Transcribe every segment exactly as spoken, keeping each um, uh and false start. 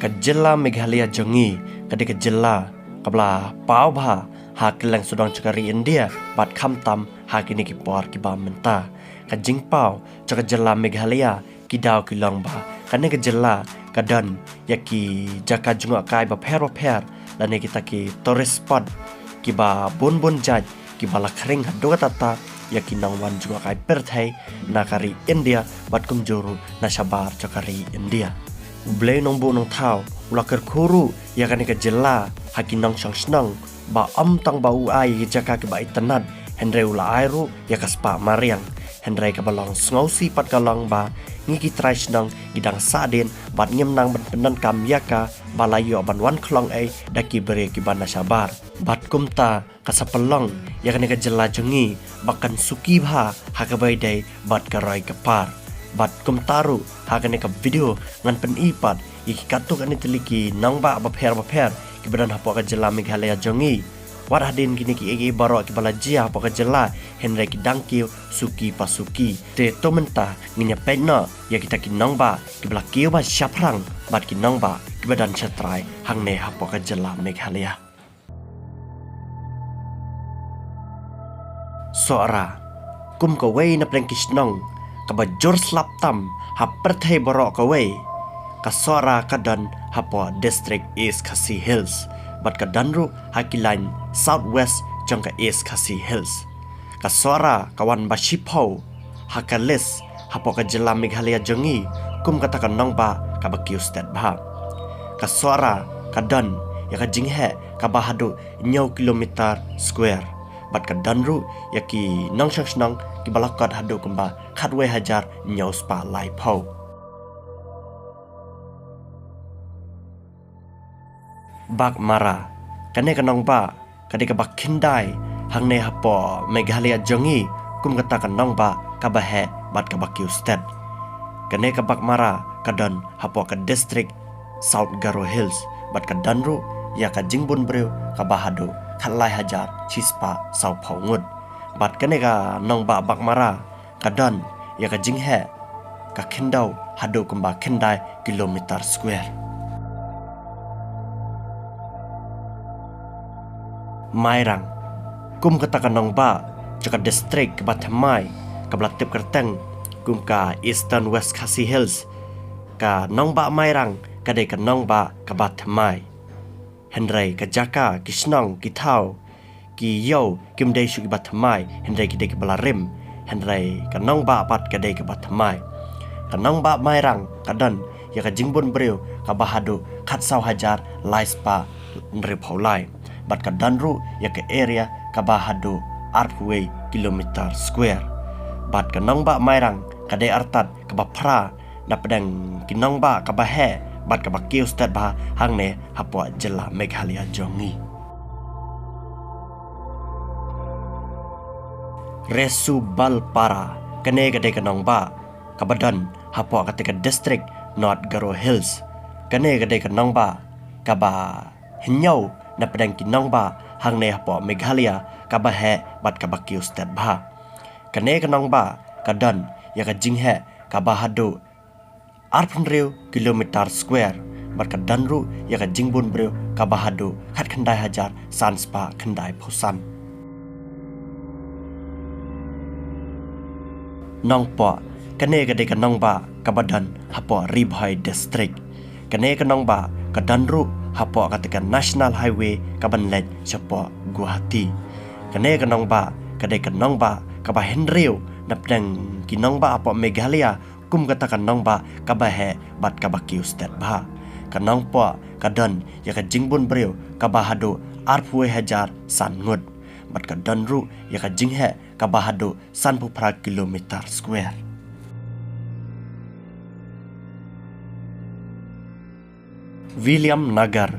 Ka jylla Meghalaya jong ngi ka dei ka jylla kaba la paw bha ha kylleng sawdong jong ka ri India bad khamtam ha kine ki por kiba mynta. Ka jingpaw jong ka jylla Meghalaya ki daw ki long ba kane ka jylla ka don ïa ki jaka jngohkai bapher bapher lane kita ki tourist spot kiba bun bun jait kiba la khring haduh katta katta ïa ki nongwan jngohkai pyrthei na ka ri India bad kumjuh ruh na shabar jong ka ri India. U Blei Nongbuh Nongthaw u la kyrkhu ruh ïa kane ka jylla ha ki nongshong shnong ba ym tang ba u ai ïa ki jaka kiba itynnad, hynrei u la ai ruh ïa ka spah mariang. Hynrei kaba long sngewsih pat ka long ba ngi ki trai shnong ngi dang sahdien bad ngim nang ban pyndonkam ïa ka ba la ïoh ban wan khlong ei da ki briew kiba na shabar. Bad kumta ka sa pynlong ïa kane ka jylla jong ngi ba kan suki bha ha kaba ïadei bad ka roi ka par. Bad kumta ruh ha kane ka video ngan pyni pat ïa ki katto katne tylli ki nongbah bapher bapher kiba don hapoh ka jylla Meghalaya jong ngi. Wat hadien kine kiei kiei baroh kiba la jia hapoh ka jylla, hynrei ki dang kiew suki pa suki. Te to mynta ngin ïa peit noh ïa kita ki nongbah kiba la kiew ba shaphrang bad ki nongbah kiba don shatrai hangne hapoh ka jylla Meghalaya. Sohra, kum kawei na pdeng ki shnong kaba jur slap tam ha pyrthei baroh kawei. Ka Sohra ka don hapoh district East Khasi Hills bad ka don ruh ha ki lain south west jong ka East Khasi Hills. Ka Sohra ka wan ba shiphew ha ka list hapoh ka jylla Meghalaya jong ngi kum kata ka nongbah kaba kiew stet bha. Ka Sohra ka don ïa ka jingheh kaba haduh hynñiew kilometer square bad ka don ruh ïa ki nongshong shnong kiba la kot haduh kumba khatwei hajar hynñiew spah laiphew. Baghmara, kane ka nongbah ka dei kaba khyndai hangne hapoh Meghalaya jong ngi kum kata ka nongbah kaba heh bad kaba kiew stet. Kane ka Baghmara ka don hapoh ka district South Garo Hills bad ka don ruh ïa ka jingbun briew kaba haduh khatlai hajar shispah sawphew ngut. Bad kane ka nongbah Baghmara ka don ïa ka jingheh ka khyndew haduh kumba khyndai kilometer square. Mairang, kum kata ka nongbah jong ka district kaba thymmai kaba la tip kyrteng kum ka Eastern West Khasi Hills. Ka nongbah Mairang ka dei ka nongbah kaba thymmai. Hynrei ka jaka, ki shnong, ki thaw, ki ïew kim dei shuh kiba thymmai, hynrei ki dei kiba la rim. Hynrei ka nongbah pat ka dei kaba thymmai. Ka nongbah Mairang ka don ïa ka jingbun briew kaba haduh khatsaw hajar lai spah hynriewphew lai bad ka don ruh ïa ka area kaba haduh arphew wei kilometer square. Bad ka nongbah Mairang ka dei artat kaba phra na pdeng ki nongbah kaba heh bad kaba kiew stet bha hangne hapoh jylla Meghalaya jong ngi. Resubalpara, kane ka dei ka nongbah kaba don hapoh kata ka district North Garo Hills. Kane ka dei ka nongbah kaba hynñiew na pdeng ki nongbah hangne hapoh Meghalaya kaba heh bad kaba kiew stet bha. Kane ka nongbah ka don ïa ka jingheh kaba haduh arphew hynriew kilometer square bad ka don ruh ïa ka jingbun briew kaba haduh khatkhyndai hajar san spah khyndai phew san. Nongpoh, kane ka dei ka nongbah kaba don hapoh Ri Bhoi District. Kane ka nongbah ka don ruh hapoh kata ka National Highway kaban leit shapoh Guwahati. Kane ka nongbah ka dei ka nongbah kaba hynriew na pdeng ki nongbah hapoh Meghalaya kum kata ka nongbah kaba heh bad kaba kiew stet bha. Ka Nongpoh ka don ïa ka jingbun briew kaba haduh arphew wei hajar san ngut bad ka don ruh ïa ka jingheh kaba haduh sanphew phra kilometer square. Williamnagar,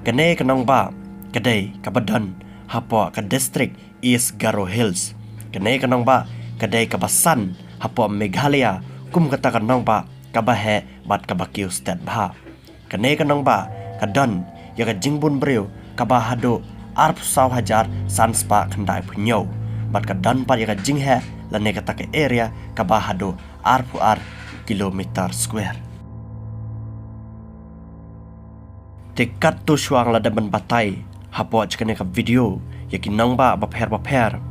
kane ka nongbah ka dei kaba don hapoh ka district East Garo Hills. Kane ka nongbah ka dei kaba san hapoh Meghalaya kum kata ka nongbah kaba heh bad kaba kiew stet bha. Kane ka nongbah ka don ïa ka jingbun briew kaba haduh arphew saw hajar san spah khyndai phew hynñiew bad ka don pat ïa ka jingheh lane kata ka area kaba haduh arphew ar kilometer square. Te katto shuwa nga la dep ban batai hapoh jong kane ka video ïa ki nongbah bapher bapher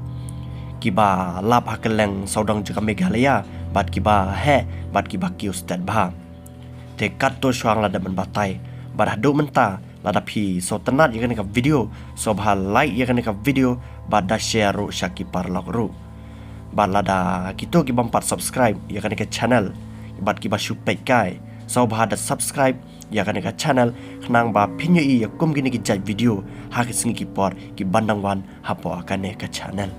kiba lap ha kylleng sawdong jong ka Meghalaya bad kiba heh bad kiba kiew stet bha. Te katto shuwa nga la dep ban batai bad haduh mynta lada phi sngewtynnat ïa kane ka video, sngewbha like ïa kane ka video bad da share ruh sha ki paralok ruh. Bad lada kito ki bym pat subscribe ïa kane ka channel bad kiba shu peit kai, sngewbha da subscribe ïa kane ka channel khnang ba phin ïohi ïa kum kine ki jait video ha ki sngi ki por ki ban dang wan hapoh kane ka channel.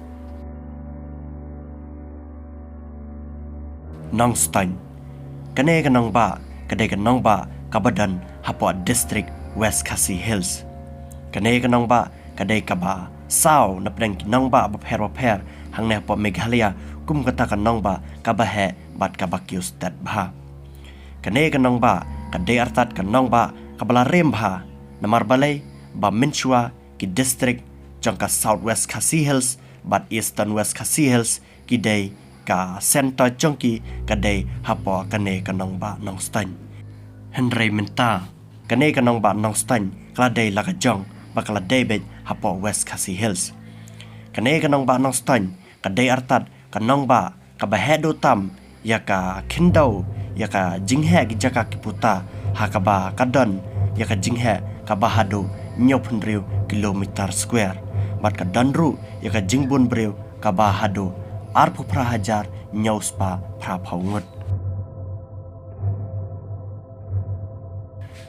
Nongstoiñ. Kane ka nongbah ka dei ka nongbah kaba don hapoh district West Khasi Hills. Kane ka nongbah ka dei kaba saw napdeng ki nongbah bapher bapher hangne hapoh Meghalaya kum kata ka nongbah kaba heh bad kaba kiew stet bha. Kane ka nongbah ka dei artat ka nongbah kaba la rem bha, namar balei ba mynshuwa ki district jong ka South West Khasi Hills bad Eastern West Khasi Hills ki dei ka centre jong ki ka dei hapoh kane ka nongbah Nongstoiñ. Hynrei mynta kane ka nongbah Nongstoiñ ka la dei la ka jong ba ka la dei beit hapoh West Khasi Hills. Kane ka nongbah Nongstoiñ ka dei artat ka nongbah kaba heh duh tam ïa ka khyndew ïa ka jingheh ki jaka ki puta, ha kaba ka don ïa ka jingheh kaba haduh hynñiewphew hynriew kilometer square bad ka don ruh ïa ka jingbun briew kaba haduh arphew phra hajar hynñiew spah phra phew ngut.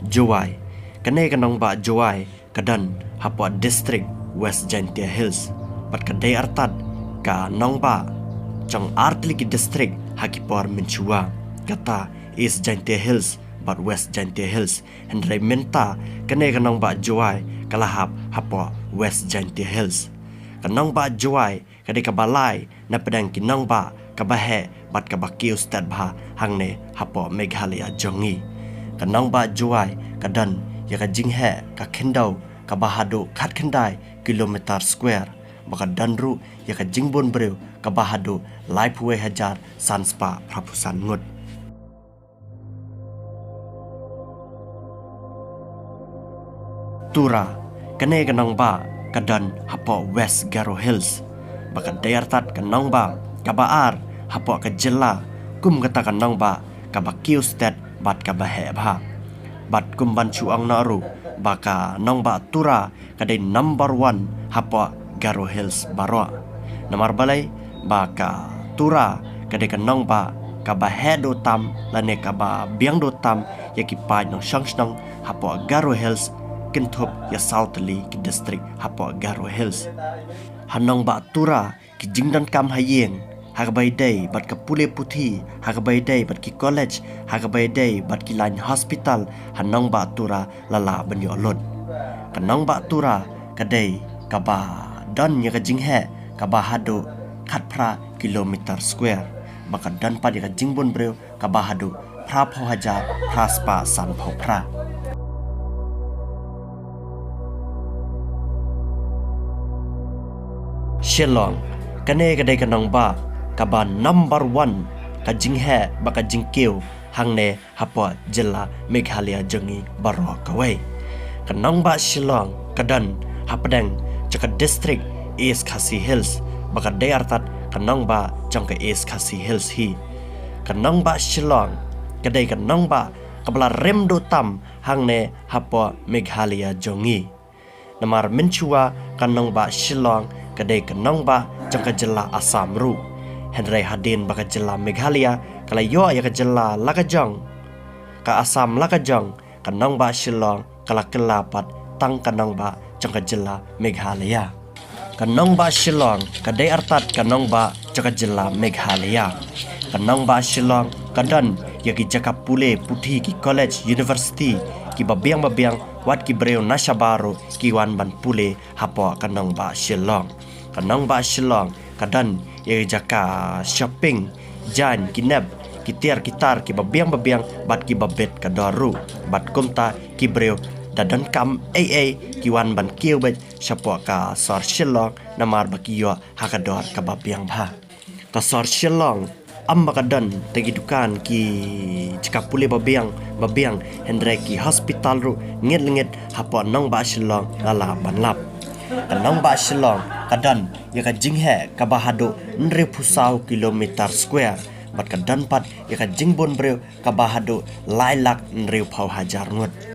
Jowai. Kane ka nongbah Jowai ka don hapoh district West Jaintia Hills bad ka dei artat ka nongbah jong artylli ki district ha ki por mynshuwa, kata East Jaintia Hills bad West Jaintia Hills. Hynrei mynta kane ka nongbah Jowai ka la hap hapoh West Jaintia Hills. Ka nongbah Jowai ka dei kaba lai napdeng ki nongbah kaba heh bad kaba kiew stet bha hangne hapoh Meghalaya jong ngi. Ka nongbah Jowai ka don ïa ka jingheh ka khyndew kaba haduh khatkhyndai kilometer square bad ka don ruh ïa ka jingbun briew kaba haduh laiphew wei hajar san spah phraphew san ngut. Tura. Kane ka nongbah ka don hapoh West Garo Hills bad ka dei artat ka nongbah kaba ar hapoh ka jylla kum kata ka nongbah kaba kiew stet bad kaba heh bha. Bad kum ban shu ong noh ruh ba ka nongbah Tura ka dei number one hapoh Garo Hills baroh. Namar balei ba ka Tura ka dei ka nongbah kaba heh duh tam lane kaba biang duh tam ïa ki paid nongshong shnong hapoh Garo Hills, kynthup ïa saw tylli ki district hapoh Garo Hills. Ha nongbah Tura ki jingdonkam ha ïing, ha kaba ïadei bad ka pule puthi, ha kaba ïadei bad ki college, ha kaba ïadei bad ki lain hospital, ha nongbah Tura la lah ban ïoh lut. Ka nongbah Tura ka dei kaba don ïa ka jingheh kaba haduh khatphra kilometer square bad ka don pat ïa ka jingbun briew kaba haduh phraphew hajar phra spah sanphew phra. Shillong. Kane ka dei ka nongbah kaba number one ka jingheh bad ka jingkiew hangne hapoh jylla Meghalaya jong ngi baroh kawei. Ka nongbah Shillong ka don hapdeng jong ka district East Khasi Hills bad ka dei artat ka nongbah jong ka East Khasi Hills hi. Ka nongbah Shillong ka dei ka nongbah kaba la rem duh tam hangne hapoh Meghalaya jong ngi. Namar mynshuwa ka nongbah Shillong ka dei ka nongbah jong ka jylla Assam ruh. Hynrei hadien ba ka jylla Meghalaya ka la ïoh ïa ka jylla la ka jong, ka Assam la ka jong, ka nongbah Shillong ka la kylla pat tang ka nongbah jong ka jylla Meghalaya. Ka nongbah Shillong ka dei artat ka nongbah jong ka jylla Meghalaya. Ka nongbah Shillong ka don ïa ki jaka pule puthi, ki college, university kiba biang ba biang, wat ki briew na shabar ruh ki wan ban pule hapoh ka nongbah Shillong. Ka nongbah Shillong ka don ïa ki jaka shopping, jaiñ, ki nep, ki tiar ki tar kiba biang ba biang bad kiba bit ka dor ruh. Bad kumta ki briew da donkam ei ei ki wan ban kiew beit shapoh ka sor Shillong namar ba ki ïoh ha ka dor kaba biang bha. Ka sor Shillong Ym ba ka don tang ki dukan ki jaka pule babiang babiang, hynrei ki hospital ruh ngit lengit hapoh nongbah Shillong nga lah ban lap. Ka nongbah Shillong ka don ïa ka jingheh kaba haduh hynriewphew saw kilometer square bad ka don pat ïa ka jingbun briew kaba haduh lai lak hynriewphew hajar ngut.